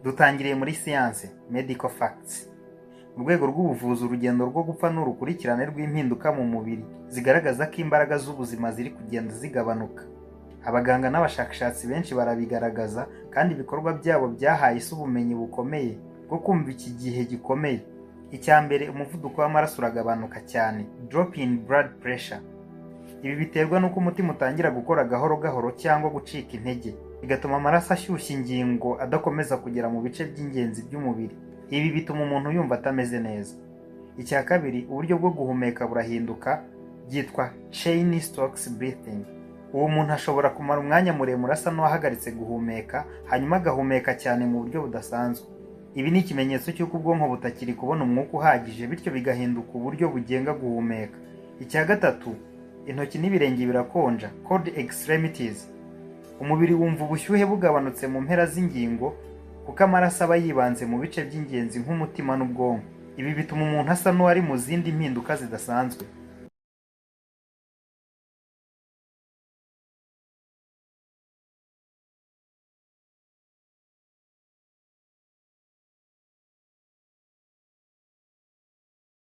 Dutangiriye muri siyanse, medical facts. Mu rwego rw'ubuvuzi, urugendo rwo gupfa ni urukurikirane rw'impinduka mu mubiri zigaragaza ko imbaraga z'ubuzima ziri kugenda zigabanuka. Abaganga n'abashakashatsi benshi barabigaragaza, kandi ibikorwa byabo byahaye isi ubumenyi bukomeye bwo kumva iki gihe gikomeye. Icya mbere, umuvuduko w'amaraso uragabanuka cyane, drop in blood pressure. Ibi biterwa n'uko umutima utangira gukora gahoro gahoro cyangwa gucika intege, bigatuma amaraso ashyushya ingingo adakomeza kugera mu bice by'ingenzi by'umubiri. Ibi bituma umuntu yumva atameze neza. Icya kabiri, uburyo bwo guhumeka burahinduka, byitwa Cheyne Stokes breathing. Uwo muntu ashobora kumara umwanya muremure asa n'uwahagaritse guhumeka, hanyuma agahumeka cyane mu buryo budasanzwe. Ibi ni ikimenyetso cy'uko ubwonko butakiri kubona umwuka uhagije, bityo bigahinduka uburyo bugenga guhumeka. Icya gatatu, intoki n'ibirenge birakonja, cold extremities. Umubiri wumva ubushyuhe bugabanutse mu mpera z'ingingo, kuko amaraso aba yibanze mu bice by'ingenzi nk'umutima n'ubwonko. Ibi bituma umuntu asa n'uwari mu zindi mpinduka zidasanzwe.